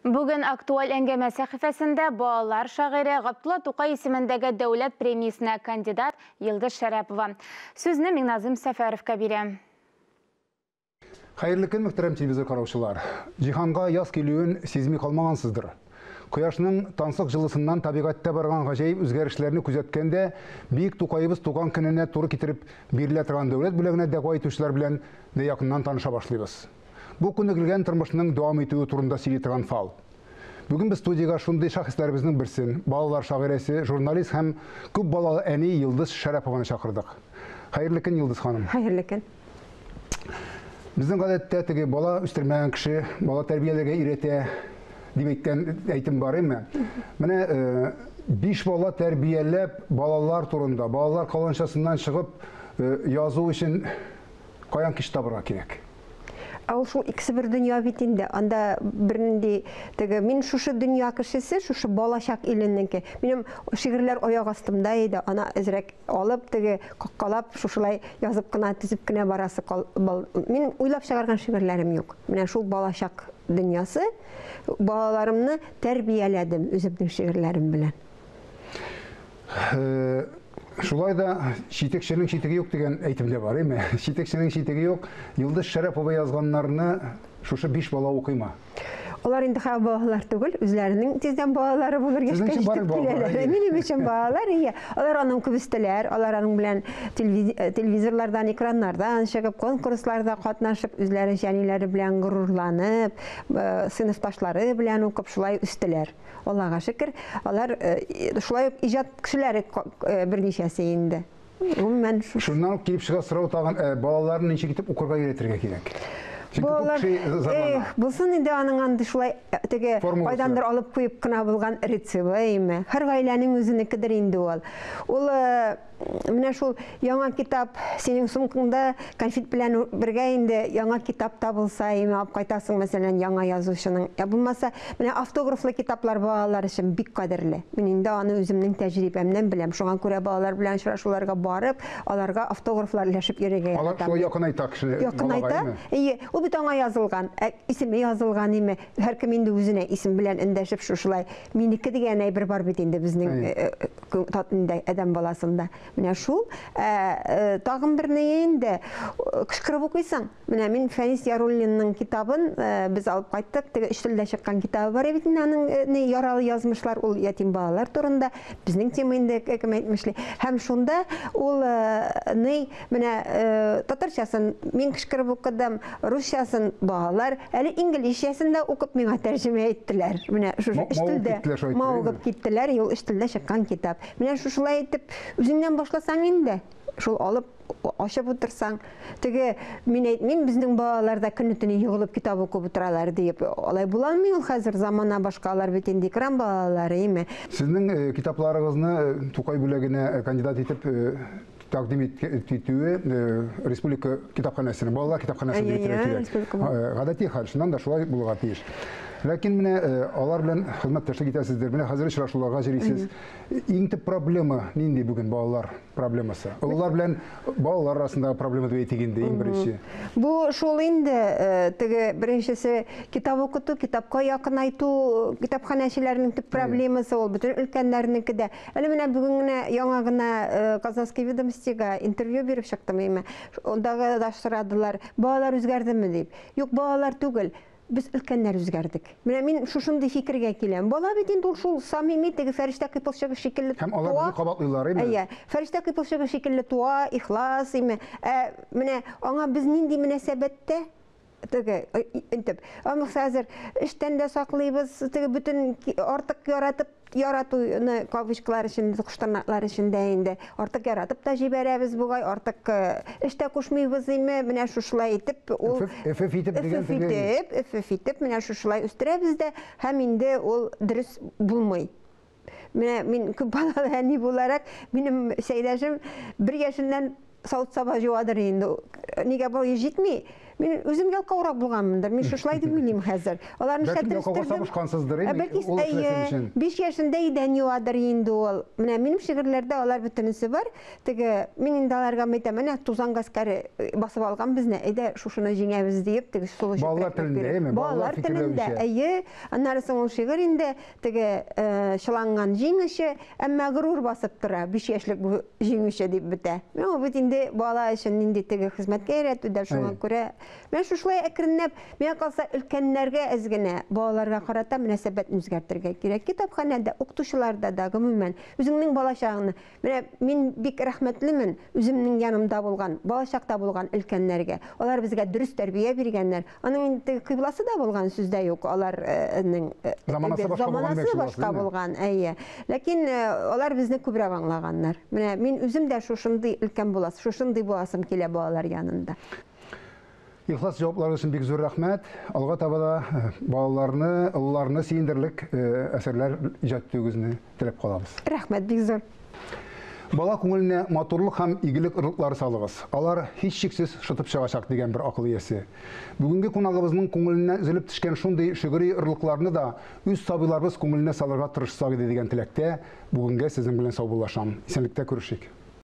Бүген актуаль әңгәмә сәхифәсендә балалар шагыйре Габдулла Тукай исемендәге дәүләт премиясенә кандидат Йылдыз Шәрәпова. Сүзне Миңназым Сәфәровка бирәм. Хәерле көн, мөхтәрәм телевизор караучылар. Җиһанга яз килүен сизми калмагансыздыр. Кояшның тансык җылысыннан табигатьтә барган гаҗәеп үзгәрешләрне күзәткәндә, бөек Тукаебыз туган көненә туры китереп бирелә торган дәүләт бүләгенә дәгъва итүчеләр белән дә якыннан таныша башлыйбыз. Бу күнегелгән тормышның дәвам итүе турында сөйли торган фал. Бүген без студиягә шундый шәхесләребезнең берсен, балалар шагыйрәсе, журналист һәм күп балалы әни Йылдыз Шәрәпованы чакырдык. Хәерле көн, Йылдыз ханым. Хәерле көн. Безнең гадәттә теге бала үстермәгән кеше бала тәрбияләргә өйрәтә дип әйткән әйтем бар име? Менә биш бала тәрбияләп, балалар турында, балалар каланчасыннан чыгып язу өчен каян көч табырга кирәк? Ә ул шул икесе бер дөнья бит инде. Анда бернинди теге мин шушы дөнья кешесе, шушы балачак иленнеңке. Минем шигырьләр аяк астымда иде. Ана әзрәк алып теге каккалап шушылай язып кына төзеп кенә барасы кал. Мин уйлап чыгарган шигырьләрем юк. Менә шул балачак дөньясы, балаларымны тәрбияләдем үземнең шигырьләрем белән. Шулай да читекченең читеге юк дигән әйтем дә бар, әйме? Читекченең читеге юк. Йылдыз Шәрәпова язганнарны шушы биш бала укыймы? Алар инде хәзер балалар түгел, үзләренең тиздән балалары булыр яшькә җитеп киләләр. Минем өчен балалар, ия. Алар аның күп үстеләр, алар аның белән телевизорлардан, экраннардан чыгып, конкурсларда катнашып, үзләренчә әниләре белән горурланып, сыйныфташлары белән укып шулай үстеләр. Аллага шөкер, алар шулай ук иҗат кешеләре берничәсе инде. Гомумән, шуннан ук килеп чыга сорау тагын, балаларны ничек итеп укырга өйрәтергә кирәк? Балалар, эх, булсын инде аның андый шулай теге кайдандыр алып куеп кына булган рецепты, әйме. Һәр гаиләнең үзенекедер инде ул. Ул менә шул яңа китап синең сумкаңда конфет белән бергә инде яңа китап табылса, әйме, алып кайтасың, мәсәлән, яңа язучының. Я булмаса, менә автографлы китаплар балалар өчен бик кадерле. Мин инде аны үземнең тәҗрибәмнән беләм. Шуңа күрә балалар белән очрашуларга барып, аларга автографлар өләшеп йөрергә яратам. Алар шулай якынайта кешене. Якынайта. Әйе, ул бит аңа язылган, исеме язылган име. Һәркем инде үзенә исем белән эндәшеп шушылай минеке дигән әйбер бар бит инде безнең адәм баласында. Менә шул. Тагын бер ни инде, кычкырып укыйсың. Менә мин Фәнис Яруллинның китабын без алып кайттык. Теге өч телдә чыккан китабы бар бит инде аның, ни яралы язмышлар, ул ятим балалар турында. Безнең тема инде, кем әйтмешли. Һәм шунда ул ни менә татарчасын мин кычкырып укыдым, русчасын балалар, әле инглизчәсен дә укып миңа тәрҗемә иттеләр. Менә шушы өч телдә мавыгып киттеләр, ул өч телдә чыккан китап. Менә шушылай итеп үзеңнән башласаң инде, шул алып ачып утырсаң, теге мин әйтмим, безнең балалар да көне-төне егылып китап укып утыралар диеп. Алай була алмый ул хәзер, замана башка, алар бит инде экран балалары, име. Сезнең китапларыгызны Тукай бүләгенә кандидат итеп тәкъдим итүе республика китапханәсенең, балалар китапханәсенең дип әйтергә кирәк. Гадәти хәл, чыннан да шулай булырга тиеш. Ләкин менә алар белән хезмәттәшлек итәсездер, менә хәзер очрашуларга йөрисез. Иң төп проблема нинди бүген балалар проблемасы? Олылар белән балалар арасындагы проблема дип әйтик инде, иң беренче. Бу шул инде, теге беренчесе китап укыту, китапка якынайту, китапханәчеләрнең төп проблемасы ул, бөтен өлкәннәрнеке дә. Әле менә бүген генә яңа гына Казанский ведомостига интервью биреп чыктым, әйме. Андагы да сорадылар, балалар үзгәрдеме дип. Юк, балалар түгел, без өлкәннәр үзгәрдек. Менә мин шушындый фикергә киләм. Бала бит инде ул шул самими теге фәрештә кыйпылчыгы шикелле туа. Һәм алар безне кабатлыйлар, әйме? Әйе, фәрештә кыйпылчыгы шикелле туа, ихлас, әйме. Ә менә аңа без нинди мөнәсәбәттә? Теге, интеп. Аны хәзер эштән дә саклыйбыз, теге бөтен артык яратып, яратуны кавычкалар эчендә, куштырнаклар эчендә инде. Артык яратып та җибәрәбез бугай, артык эш тә кушмыйбыз име, менә шушылай итеп ул Эф-эф итеп дигән теге. Эф-эф итеп, эф-эф итеп, менә шушылай үстерәбез дә, һәм инде ул дөрес булмый. Менә мин күп балалы әни буларак, минем сәйдәшем бер яшеннән савыт-саба җуадыр инде. Нигә бу җитми? Мин үзем ялкаурак булганмындыр. Мин шушылай дип уйлыйм хәзер. Аларны Бәлкем нишләтеп ялкауга үстердем. сабышкансыздыр, Ә әйме, бәлки, ул эшләсен әйе, өчен. 5 яшендә идән юадыр инде ул. Менә минем шигырьләрдә алар бөтенесе бар. Теге, мин инде аларга әйтәм, менә тузан гаскәре басып алган безне, әйдә шушыны җиңәбез диеп, теге сулы Балалар чүпрәк телендә, биреп. әйме? Балалар Балалар телендә, фикерләвенчә. әйе. Аннары соң ул шигырь инде теге чыланган җиңүче, әмма горур басып тора, 5 яшьлек бу җиңүче дип бетә. Менә ул бит инде бала өчен нинди теге хезмәткә өйрәтү дә, шуңа күрә менә шушылай әкренләп, миңа калса, өлкәннәргә әз генә балаларга карата мөнәсәбәтне үзгәртергә кирәк. Китапханәдә, укытучыларда да, гомумән, үзеңнең балачагыңны. Менә мин бик рәхмәтлемен үземнең янымда булган, балачакта булган өлкәннәргә. Алар безгә дөрес тәрбия биргәннәр. Аның инде теге кыйбласы да булган, сүз дә юк. Аларның Заманасы башка булган, заманасы башка булган, әйе. Ләкин алар безне күбрәк аңлаганнар. Менә мин үзем дә шушындый өлкән буласы, шушындый буласым килә балалар янында. Ихлас җавапларыгыз өчен бик зур рәхмәт. Алга таба да балаларны, олыларны сөендерлек әсәрләр иҗат итүегезне теләп калабыз. Рәхмәт бик зур. Бала күңеленә матурлык һәм игелек орлыклары салыгыз. Алар һичшиксез шытып чыгачак, дигән бер акыл иясе. Бүгенге кунагыбызның күңеленнән өзелеп төшкән шундый шигъри орлыкларны да үз сабыйларыбыз күңеленә салырга тырышсак иде дигән теләктә бүгенгә сезнең белән саубуллашам. Исәнлектә күрешик.